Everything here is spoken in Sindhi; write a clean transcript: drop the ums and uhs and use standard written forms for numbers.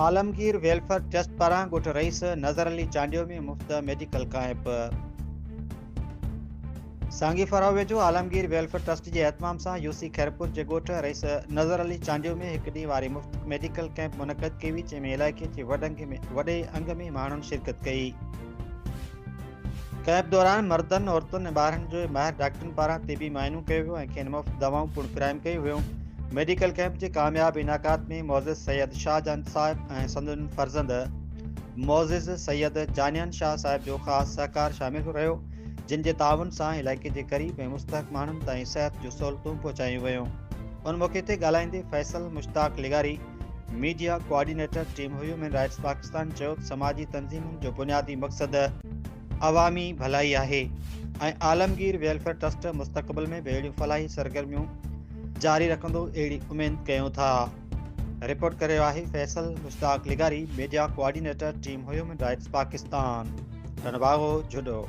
عالمگير ويلفيئر ٽرسٽ پاران ڳوٺ رئيس نظر علي چانڊيو ۾ مفت ميڊيڪل ڪئمپ. سانگي فراء ويجهو عالمگير ويلفيئر ٽرسٽ جي اهتمام سان يو سي خيرپور جي ڳوٺ رئيس نظر علي چانڊيو ۾ هڪ ڏينهن واري مفت ميڊيڪل ڪئمپ منعقد ڪئي وئي جنهن ۾ علائقي جي وڏي انگ ۾ ماڻهن شرڪت ڪئي. ڪئمپ دوران مردن، عورتن ۽ ٻارن جو ماهر ڊاڪٽرن پاران طبي معائنو ڪيو ويو ۽ کين مفت دوائون پڻ فراهم ڪيون ويون. ميڊيڪل ڪئمپ جي ڪامياب انعقاد ۾ معزز سيد شاهجهان صاحب ۽ سندن فرزند معزز سيد جانيان شاهه صاحب جو خاص سهڪار شامل رهيو، جن جي تعاون سان علائقي جي غريب ۽ مستحق ماڻهن تائين صحت جون سهولتون پهچايون ويون. ان موقعي تي ڳالهائيندي فيصل مشتاق لغاري، media coordinator team human rights Pakistan چيو ته سماجي تنظيمن جو بنيادي مقصد عوامي ڀلائي آهي ۽ عالمگير ويلفيئر ٽرسٽ مستقبل ۾ به اهڙيون فلاحي سرگرميون جاري رکندو اهڙي اميد ڪيون ٿا. رپورٽ ڪري رهيو آهي فيصل مشتاق لغاري media coordinator team human rights Pakistan Tando Bagho Jhuddo.